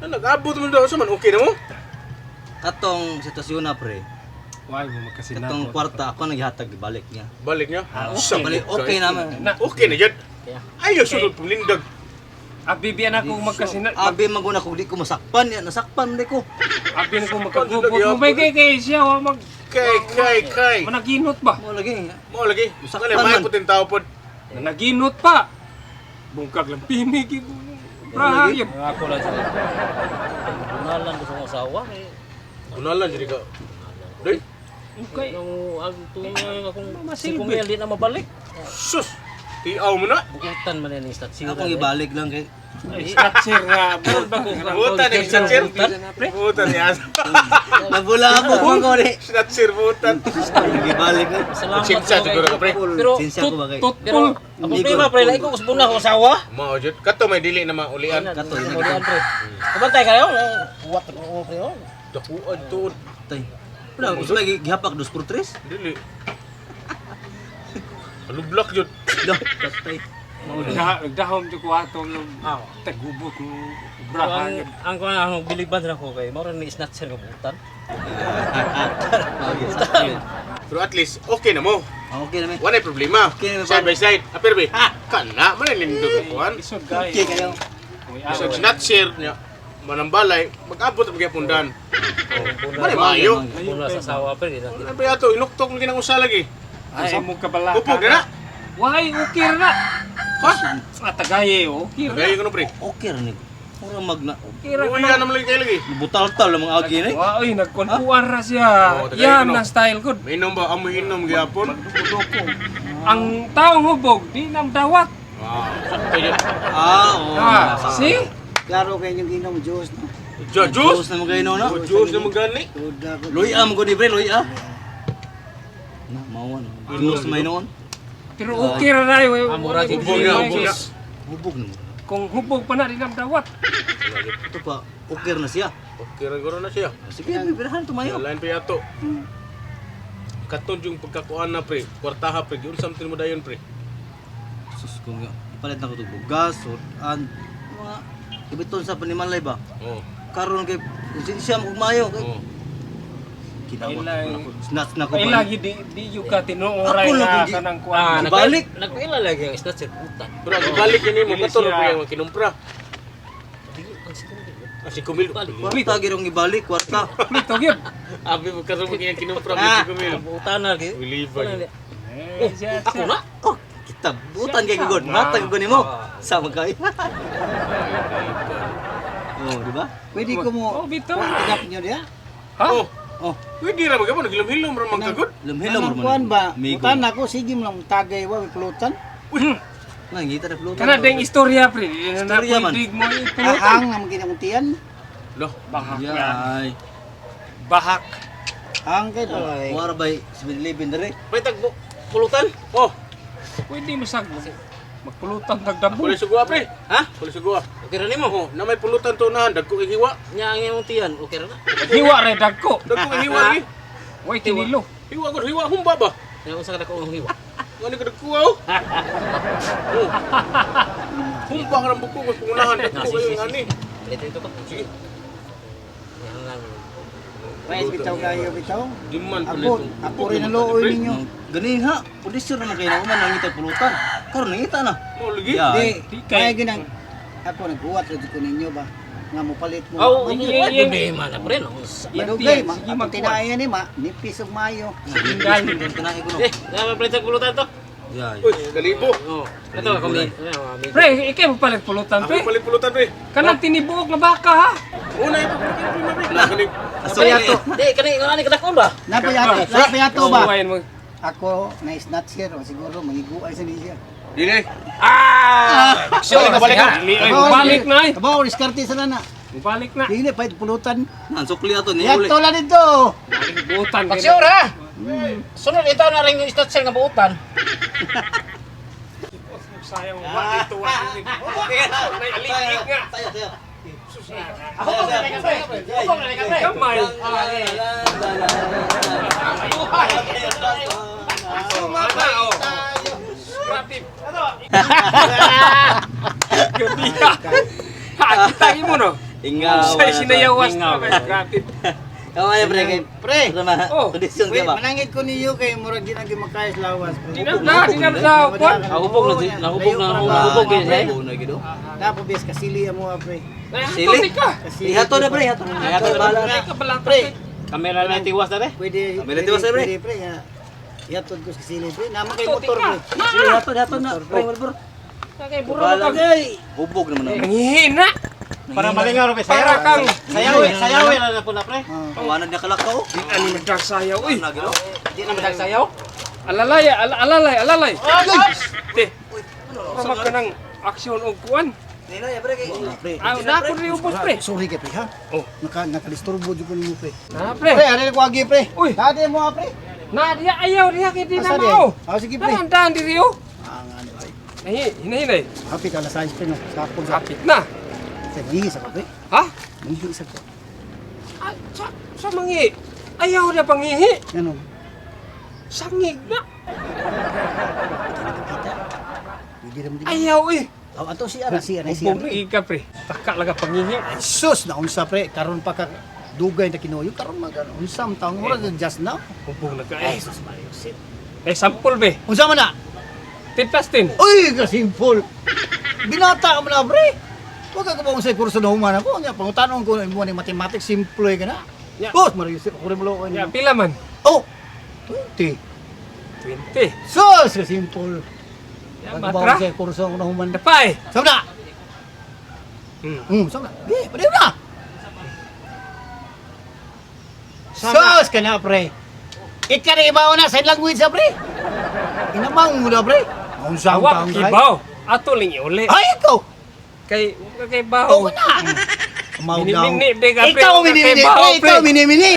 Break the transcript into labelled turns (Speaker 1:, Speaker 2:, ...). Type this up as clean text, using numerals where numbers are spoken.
Speaker 1: Na nag-abot mo daw sa man, okay na mo?
Speaker 2: Katong sitwasyon na, pre.
Speaker 3: Why mo magkasinabot?
Speaker 2: Katong kwarta ako naghatag balik niya.
Speaker 1: Balik niya.
Speaker 3: Ah, okay.
Speaker 1: Sa
Speaker 2: Balik okay naman.
Speaker 3: Na,
Speaker 1: Okay na jud.
Speaker 4: Kaya.
Speaker 1: Ayaw sunod pulindag.
Speaker 3: Abi biyan ako magkasinabot.
Speaker 2: Abi maguna ko di ko masakpan niya, nasakpan di ko.
Speaker 3: Abi na ko magkagubot mo. May kay kay siya wa mag
Speaker 1: Kay kay kay.
Speaker 3: managinot ba?
Speaker 2: Mo lagi.
Speaker 1: Mo lagi.
Speaker 2: Masakpan
Speaker 1: Sakpan may
Speaker 2: man.
Speaker 1: puting tao pod.
Speaker 3: Nanaginot pa. Bungkag lang pinig. Braha yun.
Speaker 4: Ang ako lang sa bunalan ko sa akong asawa. Eh.
Speaker 1: Unalan jud ka. Day.
Speaker 3: Okay.
Speaker 4: Nung ang tungo akong
Speaker 3: Masilbi.
Speaker 4: 5,000 di na mabalik.
Speaker 1: Sus. Tiaw mo na.
Speaker 4: Bukutan man yan yung statsi.
Speaker 2: Akong ibalik lang kay
Speaker 3: Snatcher nga.
Speaker 1: Butan eh, snatcher. Butan ya.
Speaker 2: Nabula ako kung ko ni.
Speaker 1: Snatcher butan.
Speaker 2: Ibalik lang.
Speaker 4: Salamat
Speaker 1: Sinsa siguro ka, pre.
Speaker 4: Pero
Speaker 2: Sinsya ko ba kay?
Speaker 4: pero ang problema, pre, lain ko usbon na akong asawa.
Speaker 1: Mao jud. Kato may dili na maulian.
Speaker 2: Kato,
Speaker 4: Kato,
Speaker 2: yun
Speaker 4: yun pre. Kabantay kayo. Kuwat ko pre. Oh.
Speaker 1: Dakuan tuod.
Speaker 2: Tay. Wala, gusto lagi gihapak 2 por 3.
Speaker 1: Dili. Alublak jud.
Speaker 2: Dah, patay.
Speaker 3: Nagdahom ko atong yung
Speaker 4: Ah.
Speaker 3: tagubot mo.
Speaker 4: Pero
Speaker 3: Braha
Speaker 4: ang
Speaker 3: yun.
Speaker 4: ang kuan ang biliban ra ko kay mao ra ni snatcher nga butan.
Speaker 1: Pero at least okay na mo.
Speaker 2: Okay na may.
Speaker 1: Wala problema.
Speaker 2: Okay na,
Speaker 1: Side by side. Apir be. Kana man nindot ko kuan.
Speaker 3: Isod kayo.
Speaker 2: Okay kayo.
Speaker 1: So snatcher niya manambalay mag-abot ang gyapon dan. Mali maayo.
Speaker 4: Muna sa asawa pre. Di na.
Speaker 1: Ano ba ato inuktok lagi nang usa lagi.
Speaker 3: Ay, mo kabalaka.
Speaker 1: Upog na na.
Speaker 3: Why, okay na.
Speaker 1: Ha?
Speaker 3: Atagaye, okay na.
Speaker 1: Gaya ko no pre.
Speaker 2: Okay ra ni. Mura magna.
Speaker 3: Okay ra
Speaker 1: Uy
Speaker 3: na.
Speaker 1: na man lagi kayo lagi.
Speaker 2: Butal-tal ang mga agi ni.
Speaker 3: Wah, ay, nagkunkuan ra siya.
Speaker 1: Oo, tagay
Speaker 3: Yan
Speaker 1: ko, no.
Speaker 3: na style ko.
Speaker 1: Mainom ba amoy inom gyapon?
Speaker 3: Magduko-duko. Ang taong hubog, di nam dawat.
Speaker 1: Wow, sakto yun.
Speaker 2: Ah, oo.
Speaker 3: Ah, see?
Speaker 5: Klaro kayo yung ginom Diyos, no?
Speaker 1: Ja,
Speaker 2: Juice
Speaker 1: juice.
Speaker 2: na mga no no.
Speaker 1: Oh, juice na magani.
Speaker 5: Duda ko.
Speaker 2: Luya mo ko ni pre, luya. Na, mao no. Juice may noon.
Speaker 3: Pero okay ra na yun.
Speaker 4: Ah, mura
Speaker 1: Hubog na, hubog na.
Speaker 2: Hubog na mo.
Speaker 3: Kung hubog pa na, di nam dawat.
Speaker 2: Ito pa, okay na siya.
Speaker 1: Okay ra guro na siya.
Speaker 2: Sige, birahan tumayo.
Speaker 1: Line pa yato. Katon yung pagkakuan na pre, kwartaha pre, giun something mo dayon pre.
Speaker 2: Sus ko nga, ipalit na ko to bugas, an mga ibiton sa panimalay ba.
Speaker 1: Oh.
Speaker 2: Karon kay konsensya mo kog maayo kay
Speaker 1: Oh.
Speaker 2: kinawat
Speaker 3: Kailang-
Speaker 2: ko na ko. Snatch na ko
Speaker 3: Ay
Speaker 2: ba.
Speaker 3: lagi di yung ka tinuoray
Speaker 2: Ako lang
Speaker 3: na
Speaker 2: kung di-
Speaker 3: kanang
Speaker 4: Ah,
Speaker 3: kuan.
Speaker 2: Ibalik.
Speaker 4: Nagpaila lagi ang snatcher butan.
Speaker 1: Pero ang ibalik yun mo
Speaker 3: Dili
Speaker 1: katon
Speaker 3: siya.
Speaker 1: pre ang kinumpra.
Speaker 4: Dili ang 5,000.
Speaker 1: Ah, 5,000.
Speaker 2: Kwarta girong ibalik, kwarta.
Speaker 3: Plito gyud.
Speaker 1: Abi mo karon mo kiyang kinumpra mo 5,000.
Speaker 4: Butan na lagi.
Speaker 1: Biliban.
Speaker 3: Eh, siya,
Speaker 4: Ako
Speaker 3: siya.
Speaker 4: na.
Speaker 2: Oh, kita butan kay gugod, matag ko nimo. Sama kay. Oh, di ba?
Speaker 5: Pwede ko mo
Speaker 3: Oh, bitaw.
Speaker 5: tigap nyo diya.
Speaker 3: Ha?
Speaker 1: Oh,
Speaker 2: Oh,
Speaker 1: pwede ra magapon nagilom-hilom ra man kagod.
Speaker 2: lumhilom
Speaker 5: Anong
Speaker 2: man.
Speaker 5: kuan ba?
Speaker 2: Migo.
Speaker 5: Utan ako, sige mo lang tagay wa, may pulutan.
Speaker 2: Nangita na pulutan.
Speaker 3: Kana ding istorya pre. Di na na
Speaker 2: Istorya man.
Speaker 3: pwede mo ipulutan.
Speaker 5: Ahang ang ginamuntian.
Speaker 1: Loh,
Speaker 3: Bahak yan.
Speaker 2: Yay.
Speaker 3: Bahak.
Speaker 5: Ahang kay palay.
Speaker 2: Wara bay 7-Eleven dire.
Speaker 4: Pre tag pulutan.
Speaker 1: oh,
Speaker 3: Pwede mo sag magpulutan tagdamo.
Speaker 1: puli sugua pre.
Speaker 4: Ha?
Speaker 1: Puli sugua.
Speaker 4: Okay ra nimo.
Speaker 1: Oh, na may pulutan to nahan dagko kay hiwa.
Speaker 4: Nya ang imong tiyan, okay ra na.
Speaker 3: Hiwa re dagko.
Speaker 1: Dagko kay hiwa lagi.
Speaker 3: Way tinilo.
Speaker 1: Hiwa gud hiwa humba ba?
Speaker 4: Nya unsa ka dako ang hiwa.
Speaker 1: Ngani ka dagko oh. Oh. Humba ka ng buko kung pangunahan dagko kayo ngani.
Speaker 4: Dito ito ko.
Speaker 1: Sige.
Speaker 4: Yan lang.
Speaker 5: Pwede bitaw kayo bitaw.
Speaker 1: Di man
Speaker 5: Ako,
Speaker 1: pala itong
Speaker 5: ako rin ang looy ninyo.
Speaker 2: Ganin ha. Kondisyon naman kayo na man nangita pulutan. Karon nangita na.
Speaker 1: Mo lagi.
Speaker 2: Yeah.
Speaker 5: Di,
Speaker 3: Di kay-
Speaker 5: kaya ginang ako naghuwat ra jud ko ninyo ba nga mopalit mo.
Speaker 4: Oh,
Speaker 3: Iya,
Speaker 4: iya,
Speaker 3: iya.
Speaker 4: problema na pre no. Unsa.
Speaker 5: Madugay ma,
Speaker 3: Sige,
Speaker 5: ako
Speaker 3: magkuwan.
Speaker 5: tinaaya ni ma, nipis og mayo.
Speaker 3: Tinggal.
Speaker 2: Kinain ko no.
Speaker 4: Eh, na pre tag pulutan to.
Speaker 2: Yay.
Speaker 1: Uy, kalibo.
Speaker 4: Oh, ito ako mi.
Speaker 3: Pre, ikaw mo palit pulutan
Speaker 1: Ako
Speaker 3: pre.
Speaker 1: palit pulutan pre.
Speaker 3: Kanang tinibuok nga baka ha.
Speaker 1: Una ito pulutan pre, pre. Na kani.
Speaker 2: Aso yato.
Speaker 4: Di kani ngani kadakon ba?
Speaker 5: Napayato, napayato ba?
Speaker 3: Suwayan mo.
Speaker 5: Ako na snatcher o siguro mangiguay sa niya.
Speaker 1: Dili.
Speaker 4: Ah!
Speaker 1: Sure, balik ka.
Speaker 3: Dili, ay, Balik na ay.
Speaker 5: Kabaw diskarte sa nana.
Speaker 3: Balik na.
Speaker 5: Dili pwede pulutan.
Speaker 2: Nan sukli ato ni uli.
Speaker 5: Yato lang dito.
Speaker 3: Butan.
Speaker 4: Paksyor ha. Sunod ito na rin yung snatcher nga buutan.
Speaker 3: Sayang wa dito wa dito. May aligig nga.
Speaker 2: Tayo tayo.
Speaker 4: Ako ko na rin pre. Ako na rin pre.
Speaker 3: Kamay. Sumama oh. Grabe. Gabi. Ha, kita mo no.
Speaker 2: Ingaw.
Speaker 3: Sa sinayawas
Speaker 4: Ingaw.
Speaker 3: na. Grabe.
Speaker 2: Kawa pre kay
Speaker 5: Pre.
Speaker 2: Ano ma?
Speaker 3: Oh.
Speaker 2: Kondisyon ka
Speaker 5: Wait,
Speaker 2: ba?
Speaker 5: manangit ko niyo kay murag di na gyud makayas lawas, pre.
Speaker 3: Di na na, di na sa kwan.
Speaker 4: Nahubog na nahubog na nahubog
Speaker 2: Nahubog
Speaker 4: yun eh.
Speaker 2: na gid oh.
Speaker 5: Dapo bes kasili amo ah, pre.
Speaker 2: Sili?
Speaker 3: Ka.
Speaker 5: Kasili.
Speaker 2: Ihato na pre, ihato na.
Speaker 4: Ihato na,
Speaker 2: Bahala
Speaker 3: Ay, ka balata.
Speaker 5: Pre.
Speaker 4: Kamera na tiwas na re.
Speaker 5: Pwede
Speaker 2: Kamera tiwas, pre.
Speaker 5: Pwede, pre. Nga. Ihatod ko sa kasili, pre. Naman kay
Speaker 3: Ato,
Speaker 5: motor,
Speaker 3: tika.
Speaker 5: pre.
Speaker 2: Sige, ihato, ihato na. Pre, bro.
Speaker 3: Kay bura
Speaker 2: Bahala
Speaker 3: ka.
Speaker 2: na. Hubog naman ako.
Speaker 3: Nanghihina.
Speaker 4: Para malingaw re.
Speaker 3: Para kang
Speaker 4: Sayaw sayaw na po na pre.
Speaker 2: Kawanan niya kalakaw.
Speaker 3: Di na ni magdagsayaw uy.
Speaker 2: Ano gid oh?
Speaker 4: Di na madagsayaw.
Speaker 3: Alalay, alalay, alalay. Te. Para ka ng aksyon og kuan.
Speaker 2: Nila ya pre kay.
Speaker 5: Pre.
Speaker 3: Ah, na ako rin ubos pre.
Speaker 5: Sorry kay pre ha.
Speaker 3: Oh.
Speaker 5: Nakadisturbo jud ko nimo, pre.
Speaker 3: Na pre.
Speaker 5: Pre, ano ko agi, pre?
Speaker 3: Uy.
Speaker 5: Dati mo ah, pre.
Speaker 3: Na diya ayaw diya kay di na
Speaker 5: Asa di?
Speaker 3: mao.
Speaker 5: Ah, sige, pre.
Speaker 3: Dahan diri oh.
Speaker 5: Ah, nga ano, pre.
Speaker 3: Nahi, hinahinay.
Speaker 5: Happy ka alas 6, pre, no. Sakto sa.
Speaker 3: Kapit na.
Speaker 5: Pre, mangihi sa ko, pre.
Speaker 3: Ha?
Speaker 5: Mangihi sa ko.
Speaker 3: Ah, sa mangi. Ayaw na pangihi.
Speaker 5: Ano?
Speaker 3: Sangig na.
Speaker 5: Kita. Pwede naman din.
Speaker 3: Ayaw eh.
Speaker 5: Oh, ato si ana, si ana, si
Speaker 3: Hubog
Speaker 5: ana.
Speaker 3: na ika pre. Taka laga pangihi.
Speaker 5: Sus, naunsa pre, karon pa ka dugay na kinuyo karon man karon. Unsa man taong mura just now.
Speaker 3: Hubog na ka
Speaker 5: Ay,
Speaker 3: eh.
Speaker 5: sus Mario, sit.
Speaker 3: Eh, sampol be.
Speaker 5: Unsa man na?
Speaker 3: 10 plus 10.
Speaker 5: Uy, kasimple. Binata ka man na pre. Wa ka kabang sa kurso na human ako. Nya pangutanon ko imo ni mathematics simple ka na.
Speaker 3: Ya.
Speaker 5: Sus, Mario, sit ako rin mo
Speaker 3: Ya, pila man?
Speaker 5: Oh, 20.
Speaker 3: 20.
Speaker 5: Sus, kasimple.
Speaker 3: Ya,
Speaker 5: Wa ka
Speaker 3: matra.
Speaker 5: kabang sa kurso na human.
Speaker 3: Dapa eh.
Speaker 5: Sama na. Sama na. Di, pwede na.
Speaker 3: Sama.
Speaker 5: Sus ka na, pre. Ika na ibaw na, sign language sa pre. Inamang mo na, pre. Ang saan
Speaker 3: Awa,
Speaker 5: taong kay.
Speaker 3: kibaw. Ato lang iuli.
Speaker 5: Ay, ikaw.
Speaker 3: Kay, kay baw.
Speaker 5: Oo na. Umaw daw.
Speaker 3: Minimini, pre, ka, pre.
Speaker 5: Ikaw, minimini,
Speaker 3: Kay baw,
Speaker 5: pre. Ikaw,
Speaker 3: pre.
Speaker 5: minimini.